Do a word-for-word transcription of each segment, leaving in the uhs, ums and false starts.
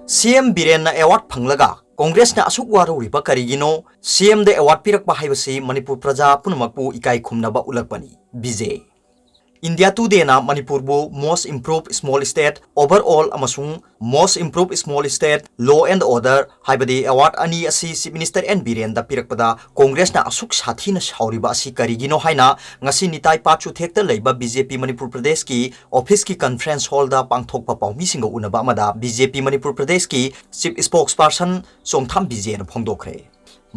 ꯁꯤ M ꯕꯤꯔꯦꯟꯅ award ꯐꯪꯂꯒ ꯀꯣꯡꯒ꯭ꯔꯦꯁꯅ ꯑꯁꯨꯛ ꯋꯥꯔꯧꯔꯤꯕ ꯀꯔꯤꯒꯤꯅꯣ? ꯁꯤ ꯑꯦꯝꯗ ꯑꯦꯋꯥꯔꯗ ꯄꯤꯔꯛꯄ ꯍꯥꯏꯕꯁꯤ ꯃꯅꯤꯄꯨꯔ ꯄ꯭ꯔꯖꯥ ꯄꯨꯝꯅꯃꯛꯄꯨ ꯏꯀꯥꯏ ꯈꯨꯝꯅꯕ ꯎꯠꯂꯛꯄꯅꯤ꯫ B J. ꯏꯟꯗꯤꯌꯥ ꯇꯨꯗꯦꯅ ꯃꯅꯤꯄꯨꯔꯕꯨ Most Improved Small State Overall ꯑꯃꯁꯨꯡ Most Improved Small State Law and Order ꯍꯥꯏꯕꯗꯤ ꯑꯦꯋꯥꯔꯗ ꯑꯅꯤ ꯑꯁꯤ ꯆꯤꯐ ꯃꯤꯅꯤꯁꯇꯔ ꯑꯦꯟ ꯕꯤꯔꯦꯟꯗ ꯄꯤꯔꯛꯄꯗ ꯀꯣꯡꯒ꯭ꯔꯦꯁꯅ ꯑꯁꯨꯛ ꯁꯥꯊꯤꯅ ꯁꯥꯎꯔꯤꯕ ꯑꯁꯤ ꯀꯔꯤꯒꯤꯅꯣ ꯍꯥꯏꯅ ꯉꯁꯤ ꯅꯤꯇꯥꯏ ꯄꯥꯠꯆꯨꯊꯦꯛꯇ ꯂꯩꯕ ꯕꯤ ꯖꯦ ꯄꯤ ꯃꯅꯤꯄꯨꯔ ꯄ꯭ꯔꯗꯦꯁꯀꯤ ꯑꯣꯐꯤꯁꯀꯤ ꯀꯟꯐꯔꯦꯟꯁ ꯍꯣꯜꯗ ꯄꯥꯡꯊꯣꯛꯄ ꯄꯥꯎꯃꯤꯁꯤꯡꯒ ꯎꯅꯕ ꯑꯃꯗ ꯕꯤ ꯖꯦ ꯄꯤ ꯃꯅꯤꯄꯨꯔ ꯄ꯭ꯔꯗꯦꯁꯀꯤ ꯆꯤꯐ ꯁ꯭ꯄꯣꯛꯁ ꯄꯥꯔꯁꯟ ꯆꯣꯡꯊꯥꯝ ꯕꯤꯖꯦꯅ ꯐꯣꯡꯗꯣꯛꯈ꯭ꯔꯦ꯫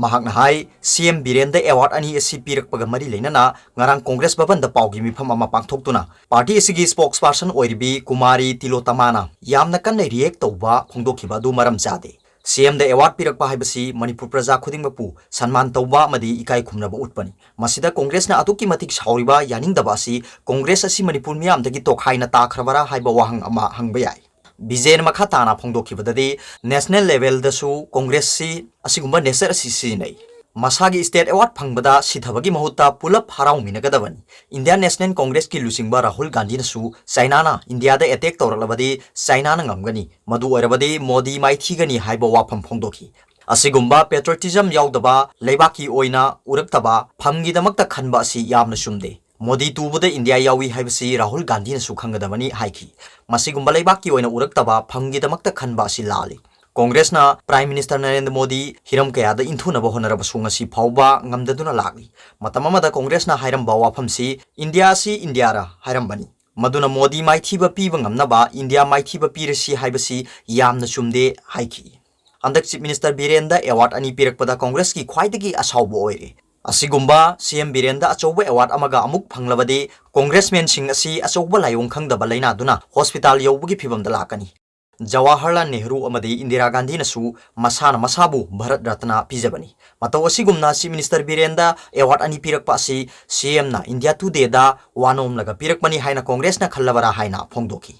ꯃꯍꯥꯛꯅ ꯍꯥꯏ, ꯁꯤ ꯑꯦꯝ ꯕꯤꯔꯦꯟꯗ ꯑꯦꯋꯥꯔꯗ ꯑꯅꯤ ꯑꯁꯤ ꯄꯤꯔꯛꯄꯒ ꯃꯔꯤ ꯂꯩꯅꯅ ꯉꯔꯥꯡ ꯀꯣꯡꯒ꯭ꯔꯦꯁ ꯚꯕꯟꯗ ꯄꯥꯎꯒꯤ ꯃꯤꯐꯝ ꯑꯃ ꯄꯥꯡꯊꯣꯛꯇꯨꯅ ꯄꯥꯔꯇꯤ ꯑꯁꯤꯒꯤ ꯁ꯭ꯄꯣꯛꯁ ꯄꯥꯔꯁꯟ ꯑꯣꯏꯔꯤꯕꯤ ꯀꯨꯃꯥꯔꯤ ꯇꯤꯂꯣꯇꯃꯥꯅ ꯌꯥꯝꯅ ꯀꯟꯅ ꯔꯤꯌꯦꯛ ꯇꯧꯕ ꯐꯣꯡꯗꯣꯛꯈꯤꯕ ꯑꯗꯨ ꯃꯔꯝ ꯆꯥꯗꯦ꯫ ꯁꯤ ꯑꯦꯝꯗ ꯑꯦꯋꯥꯔꯗ ꯄꯤꯔꯛꯄ ꯍꯥꯏꯕꯁꯤ ꯃꯅꯤꯄꯨꯔ ꯄ꯭ꯔꯖꯥ ꯈꯨꯗꯤꯡꯃꯛꯄꯨ ꯁꯟꯃꯥꯟ ꯇꯧꯕ ꯑꯃꯗꯤ ꯏꯀꯥꯏ ꯈꯨꯝꯅꯕ ꯎꯠꯄꯅꯤ꯫ ꯃꯁꯤꯗ ꯀꯣꯡꯒ꯭ꯔꯦꯁꯅ ꯑꯗꯨꯛꯀꯤ ꯃꯇꯤꯛ ꯁꯥꯎꯔꯤꯕ, ꯌꯥꯅꯤꯡꯗꯕ ꯑꯁꯤ ꯀꯣꯡꯒ꯭ꯔꯦꯁ ꯑꯁꯤ ꯃꯅꯤꯄꯨꯔ ꯃꯤꯌꯥꯝꯗꯒꯤ ꯇꯣꯈꯥꯏꯅ ꯇꯥꯈ꯭ꯔꯕꯔꯥ ꯍꯥꯏꯕ ꯋꯥꯍꯪ ꯑꯃ ꯍꯪꯕ ꯌꯥꯏ꯫ ꯕꯤꯖꯦꯅ ꯃꯈꯥ ꯇꯥꯅ ꯐꯣꯡꯗꯣꯛꯈꯤꯕꯗꯗꯤ, ꯅꯦꯁꯅꯦꯜ ꯂꯦꯚꯦꯜꯗꯁꯨ ꯀꯣꯡꯒ꯭ꯔꯦꯁꯁꯤ ꯑꯁꯤꯒꯨꯝꯕ ꯅꯦꯆꯔ ꯑꯁꯤ ꯁꯤꯖꯤꯟꯅꯩ꯫ ꯃꯁꯥꯒꯤ ꯁ꯭ꯇꯦꯠ ꯑꯦꯋꯥꯔꯗ ꯐꯪꯕꯗ ꯁꯤꯊꯕꯒꯤ ꯃꯍꯨꯠꯇ ꯄꯨꯂꯞ ꯍꯔꯥꯎꯃꯤꯟꯅꯒꯗꯕꯅꯤ꯫ ꯏꯟꯗꯤꯌꯥꯟ ꯅꯦꯁꯅꯦꯜ ꯀꯣꯡꯒ꯭ꯔꯦꯁꯀꯤ ꯂꯨꯆꯤꯡꯕ ꯔꯥꯍꯨꯜ ꯒꯥꯟꯙꯤꯅꯁꯨ ꯆꯥꯏꯅꯥꯅ ꯏꯟꯗꯤꯌꯥꯗ ꯑꯦꯇꯦꯛ ꯇꯧꯔꯛꯂꯕꯗꯤ ꯆꯥꯏꯅꯥꯅ ꯉꯝꯒꯅꯤ, ꯃꯗꯨ ꯑꯣꯏꯔꯕꯗꯤ ꯃꯣꯗꯤ ꯃꯥꯏꯊꯤꯒꯅꯤ ꯍꯥꯏꯕ ꯋꯥꯐꯝ ꯐꯣꯡꯗꯣꯛꯈꯤ꯫ ꯑꯁꯤꯒꯨꯝꯕ ꯄꯦꯇ꯭ꯔꯣꯇꯤꯖꯝ ꯌꯥꯎꯗꯕ ꯂꯩꯕꯥꯛꯀꯤ ꯑꯣꯏꯅ ꯎꯔꯛꯇꯕ ꯐꯝꯒꯤꯗꯃꯛꯇ ꯈꯟꯕ ꯑꯁꯤ ꯌꯥꯝꯅ ꯆꯨꯝꯗꯦ꯫ ꯃꯣꯗꯤ ꯇꯨꯕꯗ ꯏꯟꯗꯤꯌꯥ ꯌꯥꯎꯏ ꯍꯥꯏꯕꯁꯤ ꯔꯥꯍꯨꯜ ꯒꯥꯟꯙꯤꯅꯁꯨ ꯈꯪꯒꯗꯕꯅꯤ ꯍꯥꯏꯈꯤ꯫ ꯃꯁꯤꯒꯨꯝꯕ ꯂꯩꯕꯥꯛꯀꯤ ꯑꯣꯏꯅ ꯎꯔꯛꯇꯕ ꯐꯝꯒꯤꯗꯃꯛꯇ ꯈꯟꯕ ꯑꯁꯤ ꯂꯥꯜꯂꯤ꯫ ꯀꯣꯡꯒ꯭ꯔꯦꯁꯅ ꯄ꯭ꯔꯥꯏꯝ ꯃꯤꯅꯤꯁꯇꯔ ꯅꯔꯦꯟꯗ꯭ꯔ ꯃꯣꯗꯤ ꯍꯤꯔꯝ ꯀꯌꯥꯗ ꯏꯟꯊꯨꯅꯕ ꯍꯣꯠꯅꯔꯕꯁꯨ ꯉꯁꯤ ꯐꯥꯎꯕ ꯉꯝꯗꯗꯨꯅ ꯂꯥꯛꯂꯤ꯫ ꯃꯇꯝ ꯑꯃꯗ ꯀꯣꯡꯒ꯭ꯔꯦꯁꯅ ꯍꯥꯏꯔꯝꯕ ꯋꯥꯐꯝꯁꯤ "ꯏꯟꯗꯤꯌꯥ ꯑꯁꯤ ꯏꯟꯗꯤꯌꯥꯔ" ꯍꯥꯏꯔꯝꯕꯅꯤ꯫ ꯃꯗꯨꯅ ꯃꯣꯗꯤ ꯃꯥꯏꯊꯤꯕ ꯄꯤꯕ ꯉꯝꯅꯕ ꯏꯟꯗꯤꯌꯥ ꯃꯥꯏꯊꯤꯕ ꯄꯤꯔꯁꯤ ꯍꯥꯏꯕꯁꯤ ꯌꯥꯝꯅ ꯆꯨꯝꯗꯦ ꯍꯥꯏꯈꯤ꯫ ꯍꯟꯗꯛ ꯆꯤꯐ ꯃꯤꯅꯤꯁꯇꯔ ꯕꯤꯔꯦꯟꯗ ꯑꯦꯋꯥꯔꯗ ꯑꯅꯤ ꯄꯤꯔꯛꯄꯗ ꯀꯣꯡꯒ꯭ꯔꯦꯁꯀꯤ ꯈ꯭ꯋꯥꯏꯗꯒꯤ ꯑꯁꯥꯎꯕ ꯑꯣꯏꯔꯦ꯫ ꯑꯁꯤꯒꯨꯝꯕ ꯁꯤ ꯑꯦꯝ ꯕꯤꯔꯦꯟꯗ ꯑꯆꯧꯕ ꯑꯦꯋꯥꯔꯗ ꯑꯃꯒ ꯑꯃꯨꯛ ꯐꯪꯂꯕꯗꯤ ꯀꯣꯡꯒ꯭ꯔꯦꯁꯃꯦꯟꯁꯤꯡ ꯑꯁꯤ ꯑꯆꯧꯕ ꯂꯥꯏꯑꯣꯡ ꯈꯪꯗꯕ ꯂꯥꯏꯅꯥꯗꯨꯅ ꯍꯣꯁꯄꯤꯇꯥꯜ ꯌꯧꯕꯒꯤ ꯐꯤꯚꯝꯗ ꯂꯥꯛꯀꯅꯤ꯫ ꯖꯋꯥꯍꯔꯂꯥꯜ ꯅꯦꯍꯔꯨ ꯑꯃꯗꯤ ꯏꯟꯗꯤꯔꯥ ꯒꯥꯟꯙꯤꯅꯁꯨ ꯃꯁꯥꯅ ꯃꯁꯥꯕꯨ ꯚꯥꯔꯠ ꯔꯠꯅ ꯄꯤꯖꯕꯅꯤ꯫ ꯃꯇꯧ ꯑꯁꯤꯒꯨꯝꯅ ꯆꯤꯐ ꯃꯤꯅꯤꯁꯇꯔ ꯕꯤꯔꯦꯟꯗ ꯑꯦꯋꯥꯔꯗ ꯑꯅꯤ ꯄꯤꯔꯛꯄ ꯑꯁꯤ ꯁꯤ ꯑꯦꯝꯅ ꯏꯟꯗꯤꯌꯥ ꯇꯨꯗꯦꯗ ꯋꯥꯅꯣꯝꯂꯒ ꯄꯤꯔꯛꯄꯅꯤ ꯍꯥꯏꯅ ꯀꯣꯡꯒ꯭ꯔꯦꯁꯅ ꯈꯜꯂꯕꯔꯥ ꯍꯥꯏꯅ ꯐꯣꯡꯗꯣꯛꯈꯤ꯫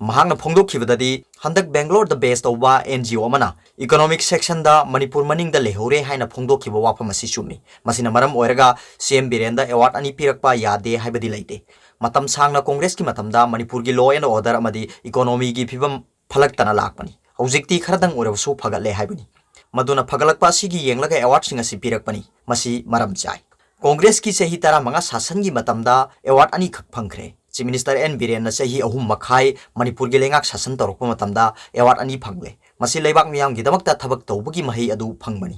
ꯃꯍꯥꯛꯅ ꯐꯣꯡꯗꯣꯛꯈꯤꯕꯗꯗꯤ, ꯍꯟꯗꯛ ꯕꯦꯡꯒ꯭ꯂꯣꯔꯗ ꯕꯦꯁ ꯇꯧꯕ ꯑꯦꯟ ꯖꯤ ꯑꯣ ꯑꯃꯅ ꯏꯀꯣꯅꯣꯃꯤꯛ ꯁꯦꯛꯁꯟꯗ ꯃꯅꯤꯄꯨꯔ ꯃꯅꯤꯡꯗ ꯂꯩꯍꯧꯔꯦ ꯍꯥꯏꯅ ꯐꯣꯡꯗꯣꯛꯈꯤꯕ ꯋꯥꯐꯝ ꯑꯁꯤ ꯆꯨꯝꯃꯤ꯫ ꯃꯁꯤꯅ ꯃꯔꯝ ꯑꯣꯏꯔꯒ ꯁꯤ ꯑꯦꯝ ꯕꯤꯔꯦꯟꯗ ꯑꯦꯋꯥꯔꯗ ꯑꯅꯤ ꯄꯤꯔꯛꯄ ꯌꯥꯗꯦ ꯍꯥꯏꯕꯗꯤ ꯂꯩꯇꯦ꯫ ꯃꯇꯝ ꯁꯥꯡꯅ ꯀꯣꯡꯒ꯭ꯔꯦꯁꯀꯤ ꯃꯇꯝꯗ ꯃꯅꯤꯄꯨꯔꯒꯤ ꯂꯣ ꯑꯦꯟ ꯑꯣꯔꯗꯔ ꯑꯃꯗꯤ ꯏꯀꯣꯅꯣꯃꯤꯒꯤ ꯐꯤꯕꯝ ꯐꯂꯛꯇꯅ ꯂꯥꯛꯄꯅꯤ꯫ ꯍꯧꯖꯤꯛꯇꯤ ꯈꯔꯗꯪ ꯑꯣꯏꯔꯕꯁꯨ ꯐꯒꯠꯂꯦ ꯍꯥꯏꯕꯅꯤ꯫ ꯃꯗꯨꯅ ꯐꯒꯠꯂꯛꯄ ꯑꯁꯤꯒꯤ ꯌꯦꯡꯂꯒ ꯑꯦꯋꯥꯔꯗꯁꯤꯡ ꯑꯁꯤ ꯄꯤꯔꯛꯄꯅꯤ꯫ ꯃꯁꯤ ꯃꯔꯝ ꯆꯥꯏ꯫ ꯀꯣꯡꯒ꯭ꯔꯦꯁꯀꯤ ꯆꯍꯤ ꯇꯔꯥꯃꯉꯥ ꯁꯥꯁꯟꯒꯤ ꯃꯇꯝꯗ ꯑꯦꯋꯥꯔꯗ ꯑꯅꯤꯈꯛ ꯐꯪꯈ꯭ꯔꯦ꯫ ꯆꯤꯐ ꯃꯤꯅꯤꯁꯇꯔ ꯑꯦꯟ ꯕꯤꯔꯦꯟꯅ ꯆꯍꯤ ꯑꯍꯨꯝ ꯃꯈꯥꯏ ꯃꯅꯤꯄꯨꯔꯒꯤ ꯂꯩꯉꯥꯛ ꯁꯥꯁꯟ ꯇꯧꯔꯛꯄ ꯃꯇꯝꯗ ꯑꯦꯋꯥꯔꯗ ꯑꯅꯤ ꯐꯪꯂꯦ꯫ ꯃꯁꯤ ꯂꯩꯕꯥꯛ ꯃꯤꯌꯥꯝꯒꯤꯗꯃꯛꯇ ꯊꯕꯛ ꯇꯧꯕꯒꯤ ꯃꯍꯩ ꯑꯗꯨ ꯐꯪꯕꯅꯤ꯫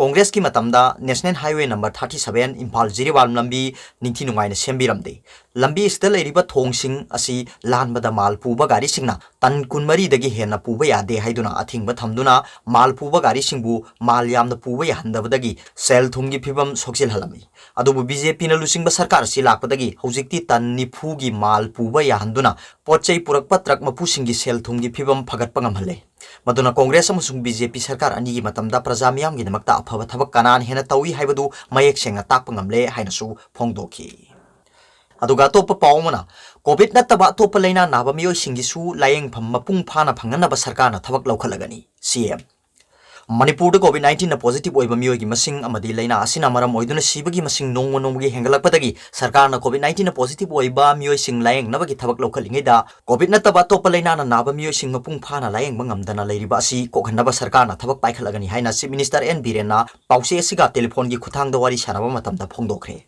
ꯀꯣꯡꯒ꯭ꯔꯦꯁꯀꯤ ꯃꯇꯝꯗ national highway number thirty seven Imphal Jiribam ꯂꯝꯕꯤ ꯅꯤꯡꯊꯤ ꯅꯨꯡꯉꯥꯏꯅ ꯁꯦꯝꯕꯤꯔꯝꯗꯦ꯫ ꯂꯝꯕꯤ ꯑꯁꯤꯗ ꯂꯩꯔꯤꯕ ꯊꯣꯡꯁꯤꯡ ꯑꯁꯤ ꯂꯥꯟꯕꯗ ꯃꯥꯜ ꯄꯨꯕ ꯒꯥꯔꯤꯁꯤꯡꯅ ꯇꯟ ꯀꯨꯟꯃꯔꯤꯗꯒꯤ ꯍꯦꯟꯅ ꯄꯨꯕ ꯌꯥꯗꯦ ꯍꯥꯏꯗꯨꯅ ꯑꯊꯤꯡꯕ ꯊꯝꯗꯨꯅ ꯃꯥꯜ ꯄꯨꯕ ꯒꯥꯔꯤꯁꯤꯡꯕꯨ ꯃꯥꯜ ꯌꯥꯝꯅ ꯄꯨꯕ ꯌꯥꯍꯟꯗꯕꯗꯒꯤ ꯁꯦꯜ ꯊꯨꯝꯒꯤ ꯐꯤꯕꯝ ꯁꯣꯛꯆꯤꯜꯍꯜꯂꯝꯃꯤ꯫ ꯑꯗꯨꯕꯨ ꯕꯤ ꯖꯦ ꯄꯤꯅ ꯂꯨꯆꯤꯡꯕ ꯁꯔꯀꯥꯔ ꯑꯁꯤ ꯂꯥꯛꯄꯗꯒꯤ ꯍꯧꯖꯤꯛꯇꯤ ꯇꯟ ꯅꯤꯐꯨꯒꯤ ꯃꯥꯜ ꯄꯨꯕ ꯌꯥꯍꯟꯗꯨꯅ ꯄꯣꯠ ꯆꯩ ꯄꯨꯔꯛꯄ ꯇ꯭ꯔꯛ ꯃꯄꯨꯁꯤꯡꯒꯤ ꯁꯦꯜ ꯊꯨꯝꯒꯤ ꯐꯤꯕꯝ ꯐꯒꯠꯄ ꯉꯝꯍꯜꯂꯦ꯫ ꯃꯗꯨꯅ ꯀꯣꯡꯒ꯭ꯔꯦꯁ ꯑꯃꯁꯨꯡ ꯕꯤ ꯖꯦ ꯄꯤ ꯁꯔꯀꯥꯔ ꯑꯅꯤꯒꯤ ꯃꯇꯝꯗ ꯄ꯭ꯔꯖꯥ ꯃꯤꯌꯥꯝꯒꯤꯗꯃꯛꯇ ꯑꯐꯕ ꯊꯕꯛ ꯀꯅꯥꯅ ꯍꯦꯟꯅ ꯇꯧꯏ ꯍꯥꯏꯕꯗꯨ ꯃꯌꯦꯛ ꯁꯦꯡꯅ ꯇꯥꯛꯄ ꯉꯝꯂꯦ ꯍꯥꯏꯅꯁꯨ ꯐꯣꯡꯗꯣꯛꯈꯤ꯫ ꯑꯗꯨꯒ ꯑꯇꯣꯞꯄ ꯄꯥꯎ ꯑꯃꯅ, ꯀꯣꯚꯤꯗ ꯅꯠꯇꯕ ꯑꯇꯣꯞꯄ ꯂꯩꯅꯥ ꯅꯥꯕ ꯃꯤꯑꯣꯏꯁꯤꯡꯒꯤꯁꯨ ꯂꯥꯌꯦꯡꯐꯝ ꯃꯄꯨꯡ ꯐꯥꯅ ꯐꯪꯍꯟꯅꯕ ꯁꯔꯀꯥꯔꯅ ꯊꯕꯛ ꯂꯧꯈꯠꯂꯒꯅꯤ, ꯁꯤ ꯑꯦꯝ꯫ ꯃꯅꯤꯄꯨꯔꯗ ꯀꯣꯚꯤꯗ ꯅꯥꯏꯟꯇꯤꯟꯅ ꯄꯣꯖꯤꯇꯤꯚ ꯑꯣꯏꯕ ꯃꯤꯑꯣꯏꯒꯤ ꯃꯁꯤꯡ ꯑꯃꯗꯤ ꯂꯩꯅꯥ ꯑꯁꯤꯅ ꯃꯔꯝ ꯑꯣꯏꯗꯨꯅ ꯁꯤꯕꯒꯤ ꯃꯁꯤꯡ ꯅꯣꯡꯃ ꯅꯣꯡꯃꯒꯤ ꯍꯦꯟꯒꯠꯂꯛꯄꯗꯒꯤ ꯁꯔꯀꯥꯔꯅ ꯀꯣꯚꯤꯗ ꯅꯥꯏꯟꯇꯤꯟꯅ ꯄꯣꯖꯤꯇꯤꯚ ꯑꯣꯏꯕ ꯃꯤꯑꯣꯏꯁꯤꯡ ꯂꯥꯌꯦꯡꯅꯕꯒꯤ ꯊꯕꯛ ꯂꯧꯈꯠꯂꯤꯉꯩꯗ, ꯀꯣꯚꯤꯗ ꯅꯠꯇꯕ ꯑꯇꯣꯞꯄ ꯂꯩꯅꯥꯅ ꯅꯥꯕ ꯃꯤꯑꯣꯏꯁꯤꯡ ꯃꯄꯨꯡ ꯐꯥꯅ ꯂꯥꯌꯦꯡꯕ ꯉꯝꯗꯅ ꯂꯩꯔꯤꯕ ꯑꯁꯤ ꯀꯣꯛꯍꯟꯅꯕ ꯁꯔꯀꯥꯔꯅ ꯊꯕꯛ ꯄꯥꯏꯈꯠꯂꯒꯅꯤ ꯍꯥꯏꯅ ꯆꯤꯐ ꯃꯤꯅꯤꯁꯇꯔ ꯑꯦꯟ ꯕꯤꯔꯦꯟꯅ ꯄꯥꯎꯆꯦ ꯑꯁꯤꯒ ꯇꯦꯂꯤꯐꯣꯟꯒꯤ ꯈꯨꯠꯊꯥꯡꯗ ꯋꯥꯔꯤ ꯁꯥꯟꯅꯕ ꯃꯇꯝꯗ ꯐꯣꯡꯗꯣꯛꯈ꯭ꯔꯦ꯫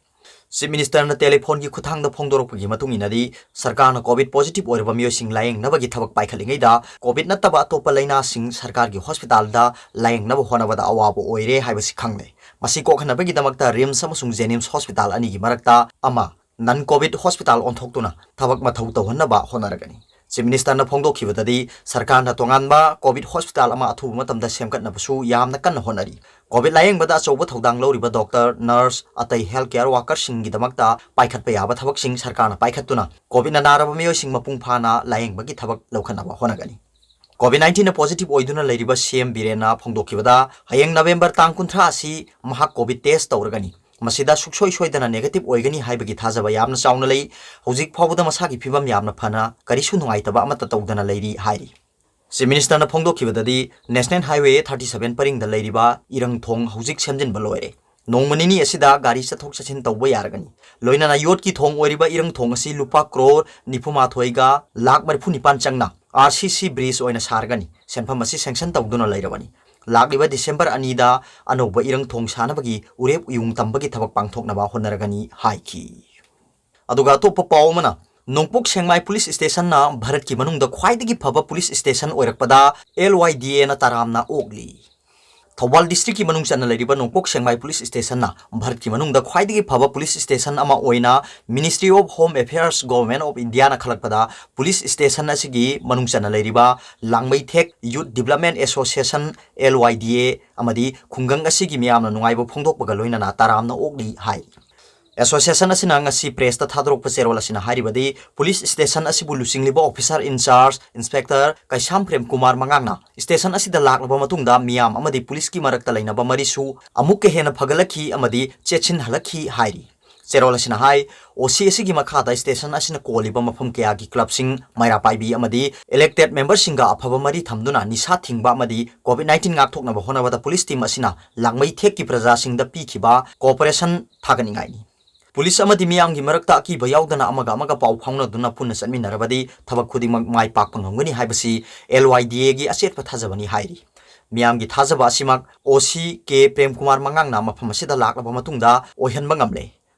ꯆꯤꯐ ꯃꯤꯅꯤꯁꯇꯔꯅ ꯇꯦꯂꯤꯐꯣꯟꯒꯤ ꯈꯨꯠꯊꯥꯡꯗ ꯐꯣꯡꯗꯣꯔꯛꯄꯒꯤ ꯃꯇꯨꯡ ꯏꯟꯅꯗꯤ, ꯁꯔꯀꯥꯔꯅ ꯀꯣꯚꯤꯗ ꯄꯣꯖꯤꯇꯤꯚ ꯑꯣꯏꯔꯕ ꯃꯤꯑꯣꯏꯁꯤꯡ ꯂꯥꯌꯦꯡꯅꯕꯒꯤ ꯊꯕꯛ ꯄꯥꯏꯈꯠꯂꯤꯉꯩꯗ, ꯀꯣꯚꯤꯗ ꯅꯠꯇꯕ ꯑꯇꯣꯞꯄ ꯂꯩꯅꯥꯁꯤꯡ ꯁꯔꯀꯥꯔꯒꯤ ꯍꯣꯁꯄꯤꯇꯥꯜꯗ ꯂꯥꯌꯦꯡꯅꯕ ꯍꯣꯠꯅꯕꯗ ꯑꯋꯥꯕ ꯑꯣꯏꯔꯦ ꯍꯥꯏꯕꯁꯤ ꯈꯪꯂꯦ꯫ ꯃꯁꯤ ꯀꯣꯛꯍꯟꯅꯕꯒꯤꯗꯃꯛꯇ ꯔꯤꯝꯁ ꯑꯃꯁꯨꯡ ꯖꯦꯅꯤꯝꯁ ꯍꯣꯁꯄꯤꯇꯥꯜ ꯑꯅꯤꯒꯤ ꯃꯔꯛꯇ ꯑꯃ ꯅꯟ ꯀꯣꯚꯤꯗ ꯍꯣꯁꯄꯤꯇꯥꯜ ꯑꯣꯟꯊꯣꯛꯇꯨꯅ ꯊꯕꯛ ꯃꯊꯧ ꯇꯧꯍꯟꯅꯕ ꯍꯣꯠꯅꯔꯒꯅꯤ꯫ ꯆꯤꯐ ꯃꯤꯅꯤꯁꯇꯔꯅ ꯐꯣꯡꯗꯣꯛꯈꯤꯕꯗꯗꯤ, ꯁꯔꯀꯥꯔꯅ ꯇꯣꯉꯥꯟꯕ ꯀꯣꯚꯤꯗ ꯍꯣꯁꯄꯤꯇꯥꯜ ꯑꯃ ꯑꯊꯨꯕ ꯃꯇꯝꯗ ꯁꯦꯝꯒꯠꯅꯕꯁꯨ ꯌꯥꯝꯅ ꯀꯟꯅ ꯍꯣꯠꯅꯔꯤ꯫ ꯀꯣꯚꯤꯗ ꯂꯥꯌꯦꯡꯕꯗ ꯑꯆꯧꯕ ꯊꯧꯗꯥꯡ ꯂꯧꯔꯤꯕ ꯗꯣꯛꯇꯔ, ꯅꯔꯁ, ꯑꯇꯩ ꯍꯦꯜꯊ ꯀꯦꯌꯔ ꯋꯥꯀꯔꯁꯤꯡꯒꯤꯗꯃꯛꯇ ꯄꯥꯏꯈꯠꯄ ꯌꯥꯕ ꯊꯕꯛꯁꯤꯡ ꯁꯔꯀꯥꯔꯅ ꯄꯥꯏꯈꯠꯇꯨꯅ ꯀꯣꯚꯤꯗꯅ ꯅꯥꯔꯕ ꯃꯤꯑꯣꯏꯁꯤꯡ ꯃꯄꯨꯡ ꯐꯥꯅ ꯂꯥꯌꯦꯡꯕꯒꯤ ꯊꯕꯛ ꯂꯧꯈꯠꯅꯕ ꯍꯣꯠꯅꯒꯅꯤ꯫ ꯀꯣꯚꯤꯗ ꯅꯥꯏꯟꯇꯤꯟꯅ ꯄꯣꯖꯤꯇꯤꯚ ꯑꯣꯏꯗꯨꯅ ꯂꯩꯔꯤꯕ ꯁꯤ ꯑꯦꯝ ꯕꯤꯔꯦꯟꯅ ꯐꯣꯡꯗꯣꯛꯈꯤꯕꯗ, ꯍꯌꯦꯡ ꯅꯕꯦꯝꯕꯔ ꯇꯥꯡ ꯀꯨꯟꯊ꯭ꯔꯥ ꯑꯁꯤ ꯃꯍꯥꯛ ꯀꯣꯚꯤꯗ ꯇꯦꯁ ꯇꯧꯔꯒꯅꯤ꯫ ꯃꯁꯤꯗ ꯁꯨꯡꯁꯣꯏ ꯁꯣꯏꯗꯅ ꯅꯦꯒꯦꯇꯤꯚ ꯑꯣꯏꯒꯅꯤ ꯍꯥꯏꯕꯒꯤ ꯊꯥꯖꯕ ꯌꯥꯝꯅ ꯆꯥꯎꯅ ꯂꯩ꯫ ꯍꯧꯖꯤꯛ ꯐꯥꯎꯕꯗ ꯃꯁꯥꯒꯤ ꯐꯤꯕꯝ ꯌꯥꯝꯅ ꯐꯅ, ꯀꯔꯤꯁꯨ ꯅꯨꯡꯉꯥꯏꯇꯕ ꯑꯃꯠꯇ ꯇꯧꯗꯅ ꯂꯩꯔꯤ ꯍꯥꯏꯔꯤ꯫ ꯆꯤꯐ ꯃꯤꯅꯤꯁꯇꯔꯅ ꯐꯣꯡꯗꯣꯛꯈꯤꯕꯗꯗꯤ, ꯅꯦꯁꯅꯦꯜ ꯍꯥꯏꯋꯦ ꯊꯥꯔꯇꯤ ꯁꯚꯦꯟ ꯄꯔꯤꯡꯗ ꯂꯩꯔꯤꯕ ꯏꯔꯪ ꯊꯣꯡ ꯍꯧꯖꯤꯛ ꯁꯦꯝꯖꯤꯟꯕ ꯂꯣꯏꯔꯦ꯫ ꯅꯣꯡꯃ ꯅꯤꯅꯤ ꯑꯁꯤꯗ ꯒꯥꯔꯤ ꯆꯠꯊꯣꯛ ꯆꯠꯁꯤꯟ ꯇꯧꯕ ꯌꯥꯔꯒꯅꯤ꯫ ꯂꯣꯏꯅꯅ ꯌꯣꯠꯀꯤ ꯊꯣꯡ ꯑꯣꯏꯔꯤꯕ ꯏꯔꯪ ꯊꯣꯡ ꯑꯁꯤ ꯂꯨꯄꯥ ꯀ꯭ꯔꯣꯔ ꯅꯤꯐꯨ ꯃꯥꯊꯣꯏꯒ ꯂꯥꯈ ꯃꯔꯤꯐꯨ ꯅꯤꯄꯥꯟ ꯆꯪꯅ ꯑꯥꯔ ꯁꯤ ꯁꯤ ꯕ꯭ꯔꯤꯖ ꯑꯣꯏꯅ ꯁꯥꯔꯒꯅꯤ꯫ ꯁꯦꯟꯐꯝ ꯑꯁꯤ ꯁꯦꯡꯁꯟ ꯇꯧꯗꯨꯅ ꯂꯩꯔꯕꯅꯤ꯫ ꯂꯥꯛꯂꯤꯕ ꯗꯤꯁꯦꯝꯕꯔ ꯑꯅꯤꯗ ꯑꯅꯧꯕ ꯏꯔꯪ ꯊꯣꯡ ꯁꯥꯅꯕꯒꯤ ꯎꯔꯦꯞ ꯎꯌꯨꯡ ꯇꯝꯕꯒꯤ ꯊꯕꯛ ꯄꯥꯡꯊꯣꯛꯅꯕ ꯍꯣꯠꯅꯔꯒꯅꯤ ꯍꯥꯏꯈꯤ꯫ ꯑꯗꯨꯒ ꯑꯇꯣꯞꯄ ꯄꯥꯎ ꯑꯃꯅ, ꯅꯣꯡꯄꯣꯛ ꯁꯦꯡꯃꯥꯏ ꯄꯨꯂꯤꯁ ꯁ꯭ꯇꯦꯁꯟꯅ ꯚꯥꯔꯠꯀꯤ ꯃꯅꯨꯡꯗ ꯈ꯭ꯋꯥꯏꯗꯒꯤ ꯐꯕ ꯄꯨꯂꯤꯁ ꯁ꯭ꯇꯦꯁꯟ ꯑꯣꯏꯔꯛꯄꯗ ꯑꯦꯜ ꯋꯥꯏ ꯗꯤ ꯑꯦꯅ ꯇꯔꯥꯝꯅ ꯑꯣꯛꯂꯤ꯫ ꯊꯧꯕꯥꯜ ꯗꯤꯁꯇ꯭ꯔꯤꯛꯀꯤ ꯃꯅꯨꯡ ꯆꯟꯅ ꯂꯩꯔꯤꯕ ꯅꯣꯡꯄꯣꯛ ꯁꯦꯡꯃꯥꯏ ꯄꯨꯂꯤꯁ ꯁ꯭ꯇꯦꯁꯟꯅ ꯚꯥꯔꯠꯀꯤ ꯃꯅꯨꯡꯗ ꯈ꯭ꯋꯥꯏꯗꯒꯤ ꯐꯕ ꯄꯨꯂꯤꯁ ꯁ꯭ꯇꯦꯁꯟ ꯑꯃ ꯑꯣꯏꯅ Ministry of Home Affairs, Government of Indiaꯅ ꯈꯜꯂꯛꯄꯗ ꯄꯨꯂꯤꯁ ꯁ꯭ꯇꯦꯁꯟ ꯑꯁꯤꯒꯤ ꯃꯅꯨꯡ ꯆꯟꯅ ꯂꯩꯔꯤꯕ ꯂꯥꯡꯃꯩꯊꯦꯛ Youth Development Association, L Y D A, ꯑꯃꯗꯤ ꯈꯨꯡꯒꯪ ꯑꯁꯤꯒꯤ ꯃꯤꯌꯥꯝꯅ ꯅꯨꯡꯉꯥꯏꯕ ꯐꯣꯡꯗꯣꯛꯄꯒ ꯂꯣꯏꯅꯅ ꯇꯔꯥꯝꯅ ꯑꯣꯛꯂꯤ ꯍꯥꯏ꯫ ꯑꯦꯁꯣꯁꯤꯌꯦꯁꯟ ꯑꯁꯤꯅ ꯉꯁꯤ ꯄ꯭ꯔꯦꯁꯇ ꯊꯥꯗꯣꯔꯛꯄ ꯆꯦꯔꯣꯜ ꯑꯁꯤꯅ ꯍꯥꯏꯔꯤꯕꯗꯤ, ꯄꯨꯂꯤꯁ ꯁ꯭ꯇꯦꯁꯟ ꯑꯁꯤꯕꯨ ꯂꯨꯆꯤꯡꯂꯤꯕ officer in charge inspector Keisham Prem Kumar ꯃꯉꯥꯡꯅ ꯁ꯭ꯇꯦꯁꯟ ꯑꯁꯤꯗ ꯂꯥꯛꯂꯕ ꯃꯇꯨꯡꯗ ꯃꯤꯌꯥꯝ ꯑꯃꯗꯤ ꯄꯨꯂꯤꯁꯀꯤ ꯃꯔꯛꯇ ꯂꯩꯅꯕ ꯃꯔꯤꯁꯨ ꯑꯃꯨꯛꯀ ꯍꯦꯟꯅ ꯐꯒꯠꯂꯛꯈꯤ ꯑꯃꯗꯤ ꯆꯦꯠꯁꯤꯟꯍꯜꯂꯛꯈꯤ ꯍꯥꯏꯔꯤ꯫ ꯆꯦꯔꯣꯜ ꯑꯁꯤꯅ ꯍꯥꯏ, ꯑꯣ ꯁꯤ ꯑꯁꯤꯒꯤ ꯃꯈꯥꯗ ꯁ꯭ꯇꯦꯁꯟ ꯑꯁꯤꯅ ꯀꯣꯜꯂꯤꯕ ꯃꯐꯝ ꯀꯌꯥꯒꯤ ꯀ꯭ꯂꯕꯁꯤꯡ, ꯃꯩꯔꯥ ꯄꯥꯏꯕꯤ ꯑꯃꯗꯤ ꯏꯂꯦꯛꯇꯦꯗ ꯃꯦꯝꯕꯔꯁꯤꯡꯒ ꯑꯐꯕ ꯃꯔꯤ ꯊꯝꯗꯨꯅ ꯅꯤꯁꯥ ꯊꯤꯡꯕ ꯑꯃꯗꯤ ꯀꯣꯚꯤꯗ ꯅꯥꯏꯟꯇꯤꯟ ꯉꯥꯛꯊꯣꯛꯅꯕ ꯍꯣꯠꯅꯕꯗ ꯄꯨꯂꯤꯁ ꯇꯤꯝ ꯑꯁꯤꯅ ꯂꯥꯡꯃꯩꯊꯦꯛꯀꯤ ꯄ꯭ꯔꯖꯥꯁꯤꯡꯗ ꯄꯤꯈꯤꯕ ꯀꯣꯑꯣꯄꯔꯦꯁꯟ ꯊꯥꯒꯠꯅꯤꯡꯉꯥꯏꯅꯤ꯫ ꯄꯨꯂꯤꯁ ꯑꯃꯗꯤ ꯃꯤꯌꯥꯝꯒꯤ ꯃꯔꯛꯇ ꯑꯀꯤꯕ ꯌꯥꯎꯗꯅ ꯑꯃꯒ ꯑꯃꯒ ꯄꯥꯎ ꯐꯥꯎꯅꯗꯨꯅ ꯄꯨꯟꯅ ꯆꯠꯃꯤꯟꯅꯔꯕꯗꯤ ꯊꯕꯛ ꯈꯨꯗꯤꯡꯃꯛ ꯃꯥꯏ ꯄꯥꯛꯄ ꯉꯝꯒꯅꯤ ꯍꯥꯏꯕꯁꯤ ꯑꯦꯜ ꯋꯥꯏ ꯗꯤ ꯑꯦꯒꯤ ꯑꯆꯦꯠꯄ ꯊꯥꯖꯕꯅꯤ ꯍꯥꯏꯔꯤ꯫ ꯃꯤꯌꯥꯝꯒꯤ ꯊꯥꯖꯕ ꯑꯁꯤꯃꯛ ꯑꯣ ꯁꯤ ꯀꯦ ꯄ꯭ꯔꯦꯝ ꯀꯨꯃꯥꯔ ꯃꯉꯥꯡꯅ ꯃꯐꯝ ꯑꯁꯤꯗ ꯂꯥꯛꯂꯕ ꯃꯇꯨꯡꯗ ꯑꯣꯏꯍꯟꯕ ꯉꯝꯂꯦ꯫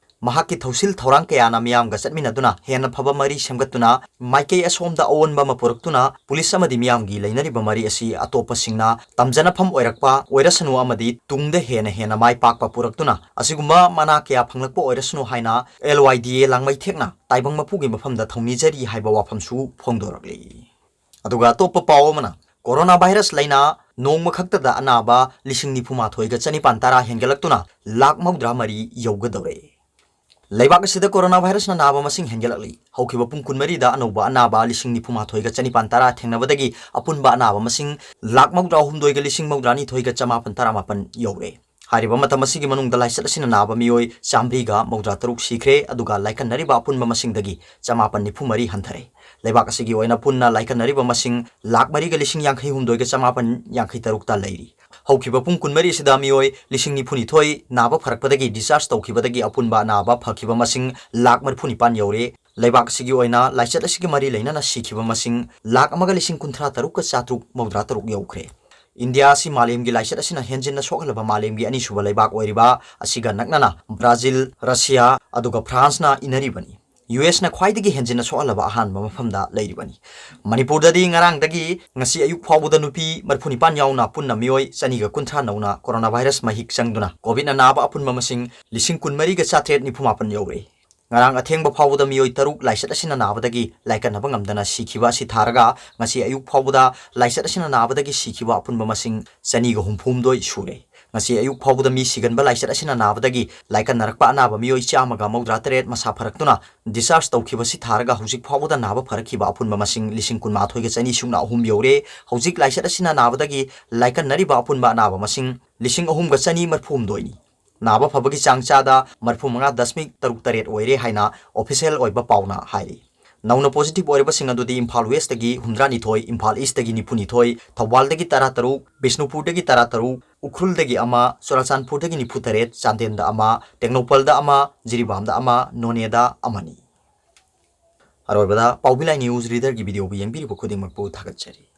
ꯃꯍꯥꯛꯀꯤ ꯊꯧꯁꯤꯜ ꯊꯧꯔꯥꯡ ꯀꯌꯥꯅ ꯃꯤꯌꯥꯝꯒ ꯆꯠꯃꯤꯟꯅꯗꯨꯅ ꯍꯦꯟꯅ ꯐꯕ ꯃꯔꯤ ꯁꯦꯝꯒꯠꯇꯨꯅ ꯃꯥꯏꯀꯩ ꯑꯁꯣꯝꯗ ꯑꯑꯣꯟꯕ ꯑꯃ ꯄꯨꯔꯛꯇꯨꯅ ꯄꯨꯂꯤꯁ ꯑꯃꯗꯤ ꯃꯤꯌꯥꯝꯒꯤ ꯂꯩꯅꯔꯤꯕ ꯃꯔꯤ ꯑꯁꯤ ꯑꯇꯣꯞꯄꯁꯤꯡꯅ ꯇꯝꯖꯅꯐꯝ ꯑꯣꯏꯔꯛꯄ ꯑꯣꯏꯔꯁꯅꯨ ꯑꯃꯗꯤ ꯇꯨꯡꯗ ꯍꯦꯟꯅ ꯍꯦꯟꯅ ꯃꯥꯏ ꯄꯥꯛꯄ ꯄꯨꯔꯛꯇꯨꯅ ꯑꯁꯤꯒꯨꯝꯕ ꯃꯅꯥ ꯀꯌꯥ ꯐꯪꯂꯛꯄ ꯑꯣꯏꯔꯁꯅꯨ ꯍꯥꯏꯅ ꯑꯦꯜ ꯋꯥꯏ ꯗꯤ ꯑꯦ ꯂꯥꯡꯃꯩꯊꯦꯛꯅ ꯇꯥꯏꯕꯪ ꯃꯄꯨꯒꯤ ꯃꯐꯝꯗ ꯊꯧꯅꯤꯖꯔꯤ ꯍꯥꯏꯕ ꯋꯥꯐꯝꯁꯨ ꯐꯣꯡꯗꯣꯔꯛꯂꯤ꯫ ꯑꯗꯨꯒ ꯑꯇꯣꯞꯄ ꯄꯥꯎ ꯑꯃꯅ, ꯀꯣꯔꯣꯅꯥ ꯚꯥꯏꯔꯁ ꯂꯩꯅꯥ ꯅꯣꯡꯃ ꯈꯛꯇꯗ ꯑꯅꯥꯕ ꯂꯤꯁꯤꯡ ꯅꯤꯐꯨ ꯃꯥꯊꯣꯏꯒ ꯆꯅꯤꯄꯥꯟ ꯇꯔꯥ ꯍꯦꯟꯒꯠꯂꯛꯇꯨꯅ ꯂꯥꯈ ꯃꯧꯗ꯭ꯔꯥ ꯃꯔꯤ ꯌꯧꯒꯗꯧꯔꯦ꯫ ꯂꯩꯕꯥꯛ ꯑꯁꯤꯗ ꯀꯣꯔꯣꯅꯥ ꯚꯥꯏꯔꯁꯅ ꯅꯥꯕ ꯃꯁꯤꯡ ꯍꯦꯟꯒꯠꯂꯛꯂꯤ꯫ ꯍꯧꯈꯤꯕ ꯄꯨꯡ ꯀꯨꯟꯃꯔꯤꯗ ꯑꯅꯧꯕ ꯑꯅꯥꯕ ꯂꯤꯁꯤꯡ ꯅꯤꯐꯨ ꯃꯥꯊꯣꯏꯒ ꯆꯅꯤꯄꯥꯟ ꯇꯔꯥ ꯊꯦꯡꯅꯕꯗꯒꯤ ꯑꯄꯨꯟꯕ ꯑꯅꯥꯕ ꯃꯁꯤꯡ ꯂꯥꯈ ꯃꯧꯗ꯭ꯔꯥ ꯍꯨꯝꯗꯣꯏꯒ ꯂꯤꯁꯤꯡ ꯃꯧꯗ꯭ꯔꯥ ꯅꯤꯊꯣꯏꯒ ꯆꯃꯥꯄꯟ ꯇꯔꯥꯃꯥꯄꯟ ꯌꯧꯔꯦ꯫ ꯍꯥꯏꯔꯤꯕ ꯃꯇꯝ ꯑꯁꯤꯒꯤ ꯃꯅꯨꯡꯗ ꯂꯥꯏꯆꯠ ꯑꯁꯤꯅ ꯅꯥꯕ ꯃꯤꯑꯣꯏ ꯆꯥꯃꯔꯤꯒ ꯃꯧꯗ꯭ꯔꯥ ꯇꯔꯨꯛ ꯁꯤꯈ꯭ꯔꯦ, ꯑꯗꯨꯒ ꯂꯥꯏꯀꯠꯅꯔꯤꯕ ꯑꯄꯨꯟꯕ ꯃꯁꯤꯡꯗꯒꯤ ꯆꯃꯥꯄꯟ ꯅꯤꯐꯨ ꯃꯔꯤ ꯍꯟꯊꯔꯦ꯫ ꯂꯩꯕꯥꯛ ꯑꯁꯤꯒꯤ ꯑꯣꯏꯅ ꯄꯨꯟꯅ ꯂꯥꯏꯀꯠꯅꯔꯤꯕ ꯃꯁꯤꯡ ꯂꯥꯈ ꯃꯔꯤꯒ ꯂꯤꯁꯤꯡ ꯌꯥꯡꯈꯩ ꯍꯨꯝꯗꯣꯏꯒ ꯆꯃꯥꯄꯟ ꯌꯥꯡꯈꯩ ꯇꯔꯨꯛꯇ ꯂꯩꯔꯤ꯫ ꯍꯧꯈꯤꯕ ꯄꯨꯡ ꯀꯨꯟꯃꯔꯤ ꯑꯁꯤꯗ ꯃꯤꯑꯣꯏ ꯂꯤꯁꯤꯡ ꯅꯤꯐꯨ ꯅꯤꯊꯣꯏ ꯅꯥꯕ ꯐꯔꯛꯄꯗꯒꯤ discharge ꯇꯧꯈꯤꯕꯗꯒꯤ ꯑꯄꯨꯟꯕ ꯑꯅꯥꯕ ꯐꯈꯤꯕ ꯃꯁꯤꯡ ꯂꯥꯈ ꯃꯔꯤꯐꯨ ꯅꯤꯄꯥꯟ ꯌꯧꯔꯦ꯫ ꯂꯩꯕꯥꯛ ꯑꯁꯤꯒꯤ ꯑꯣꯏꯅ ꯂꯥꯏꯆꯠ ꯑꯁꯤꯒꯤ ꯃꯔꯤ ꯂꯩꯅꯅ ꯁꯤꯈꯤꯕ ꯃꯁꯤꯡ ꯂꯥꯈ ꯑꯃꯒ ꯂꯤꯁꯤꯡ ꯀꯨꯟꯊ꯭ꯔꯥ ꯇꯔꯨꯛꯀ ꯆꯥꯇ꯭ꯔꯨꯛ ꯃꯧꯗ꯭ꯔꯥ ꯇꯔꯨꯛ ꯌꯧꯈ꯭ꯔꯦ꯫ ꯏꯟꯗꯤꯌꯥ ꯑꯁꯤ ꯃꯥꯂꯦꯝꯒꯤ ꯂꯥꯏꯆꯠ ꯑꯁꯤꯅ ꯍꯦꯟꯖꯤꯟꯅ ꯁꯣꯛꯍꯜꯂꯕ ꯃꯥꯂꯦꯝꯒꯤ ꯑꯅꯤꯁꯨꯕ ꯂꯩꯕꯥꯛ ꯑꯣꯏꯔꯤꯕ ꯑꯁꯤꯒ ꯅꯛꯅꯅ ꯕ꯭ꯔꯥꯖꯤꯜ, ꯔꯁꯤꯌꯥ, ꯑꯗꯨꯒ ꯐ꯭ꯔꯥꯟꯁꯅ ꯏꯟꯅꯔꯤꯕꯅꯤ꯫ ꯌꯨ ꯑꯦꯁꯅ ꯈ꯭ꯋꯥꯏꯗꯒꯤ ꯍꯦꯟꯖꯤꯟꯅ ꯁꯣꯛꯍꯜꯂꯕ ꯑꯍꯥꯟꯕ ꯃꯐꯝꯗ ꯂꯩꯔꯤꯕꯅꯤ꯫ ꯃꯅꯤꯄꯨꯔꯗꯗꯤ ꯉꯔꯥꯡꯗꯒꯤ ꯉꯁꯤ ꯑꯌꯨꯛ ꯐꯥꯎꯕꯗ ꯅꯨꯄꯤ ꯃꯔꯤꯐꯨ ꯅꯤꯄꯥꯟ ꯌꯥꯎꯅ ꯄꯨꯟꯅ ꯃꯤꯑꯣꯏ ꯆꯅꯤꯒ ꯀꯨꯟꯊ꯭ꯔꯥ ꯅꯧꯅ ꯀꯣꯔꯣꯅꯥ ꯚꯥꯏꯔꯁ ꯃꯍꯤꯛ ꯆꯪꯗꯨꯅ ꯀꯣꯚꯤꯗꯅ ꯅꯥꯕ ꯑꯄꯨꯟꯕ ꯃꯁꯤꯡ ꯂꯤꯁꯤꯡ ꯀꯨꯟꯃꯔꯤꯒ ꯆꯥꯇ꯭ꯔꯦꯠ ꯅꯤꯐꯨ ꯃꯥꯄꯟ ꯌꯧꯔꯦ꯫ ꯉꯔꯥꯡ ꯑꯊꯦꯡꯕ ꯐꯥꯎꯕꯗ ꯃꯤꯑꯣꯏ ꯇꯔꯨꯛ ꯂꯥꯏꯆꯠ ꯑꯁꯤꯅ ꯅꯥꯕꯗꯒꯤ ꯂꯥꯏꯀꯠꯅꯕ ꯉꯝꯗꯅ ꯁꯤꯈꯤꯕ ꯑꯁꯤ ꯊꯥꯔꯒ ꯉꯁꯤ ꯑꯌꯨꯛ ꯐꯥꯎꯕꯗ ꯂꯥꯏꯆꯠ ꯑꯁꯤꯅ ꯅꯥꯕꯗꯒꯤ ꯁꯤꯈꯤꯕ ꯑꯄꯨꯟꯕ ꯃꯁꯤꯡ ꯆꯅꯤꯒ ꯍꯨꯝꯐꯨꯍꯨꯝꯗꯣꯏ ꯁꯨꯔꯦ꯫ ꯉꯁꯤ ꯑꯌꯨꯛ ꯐꯥꯎꯕꯗ ꯃꯤ ꯁꯤꯒꯟꯕ ꯂꯥꯏꯆꯠ ꯑꯁꯤꯅ ꯅꯥꯕꯗꯒꯤ ꯂꯥꯏꯀꯠꯅꯔꯛꯄ ꯑꯅꯥꯕ ꯃꯤꯑꯣꯏ ꯆꯥꯝꯃꯒ ꯃꯧꯗ꯭ꯔꯥ ꯇꯔꯦꯠ ꯃꯁꯥ ꯐꯔꯛꯇꯨꯅ discharge ꯇꯧꯈꯤꯕꯁꯤ ꯊꯥꯔꯒ ꯍꯧꯖꯤꯛ ꯐꯥꯎꯕꯗ ꯅꯥꯕ ꯐꯔꯛꯈꯤꯕ ꯑꯄꯨꯟꯕ ꯃꯁꯤꯡ ꯂꯤꯁꯤꯡ ꯀꯨꯟꯃꯥꯊꯣꯏꯒ ꯆꯅꯤ ꯁꯨꯞꯅ ꯑꯍꯨꯝ ꯌꯧꯔꯦ꯫ ꯍꯧꯖꯤꯛ ꯂꯥꯏꯆꯠ ꯑꯁꯤꯅ ꯅꯥꯕꯗꯒꯤ ꯂꯥꯏꯀꯠꯅꯔꯤꯕ ꯑꯄꯨꯟꯕ ꯑꯅꯥꯕ ꯃꯁꯤꯡ ꯂꯤꯁꯤꯡ ꯑꯍꯨꯝꯒ ꯆꯅꯤ ꯃꯔꯤꯐꯨꯍꯨꯝꯗꯣꯏꯅꯤ꯫ ꯅꯥꯕ ꯐꯕꯒꯤ ꯆꯥꯡ ꯆꯥꯗ ꯃꯔꯤꯐꯨ ꯃꯉꯥ ꯗꯁꯃꯤꯛ ꯇꯔꯨꯛ ꯇꯔꯦꯠ ꯑꯣꯏꯔꯦ ꯍꯥꯏꯅ official ꯑꯣꯏꯕ ꯄꯥꯎꯅ ꯍꯥꯏꯔꯤ꯫ ꯅꯧꯅ positive ꯑꯣꯏꯔꯤꯕꯁꯤꯡ ꯑꯗꯨꯗꯤ ꯏꯝꯐꯥꯜ Westꯇꯒꯤ ꯍꯨꯝꯗ꯭ꯔꯥꯅꯤꯊꯣꯏ, ꯏꯝꯐꯥꯜ Eastꯇꯒꯤ ꯅꯤꯐꯨꯅꯤꯊꯣꯏ, ꯊꯧꯕꯥꯜꯗꯒꯤ ꯇꯔꯥꯇꯔꯨꯛ, ꯕꯤꯁꯅꯨꯄꯨꯔꯗꯒꯤ ꯇꯔꯥꯇꯔꯨꯛ, ꯎꯈ꯭ꯔꯨꯜꯗꯒꯤ ꯑꯃ, ꯆꯨꯔꯥꯆꯥꯟꯄꯨꯔꯗꯒꯤ ꯅꯤꯐꯨꯇꯔꯦꯠ, ꯆꯥꯟꯗꯦꯜꯗ ꯑꯃ, ꯇꯦꯡꯅꯧꯄꯜꯗ ꯑꯃ, ꯖꯤꯔꯤꯕꯥꯝꯗ ꯑꯃ, ꯅꯣꯅꯦꯗ ꯑꯃꯅꯤ꯫ ꯑꯔꯣꯏꯕꯗ ꯄꯥꯎꯕꯤꯂꯥꯏ news readerꯒꯤ videoꯕꯨ ꯌꯦꯡꯕꯤꯔꯤꯕ ꯈꯨꯗꯤꯡꯃꯛꯄꯨ ꯊꯥꯒꯠꯆꯔꯤ꯫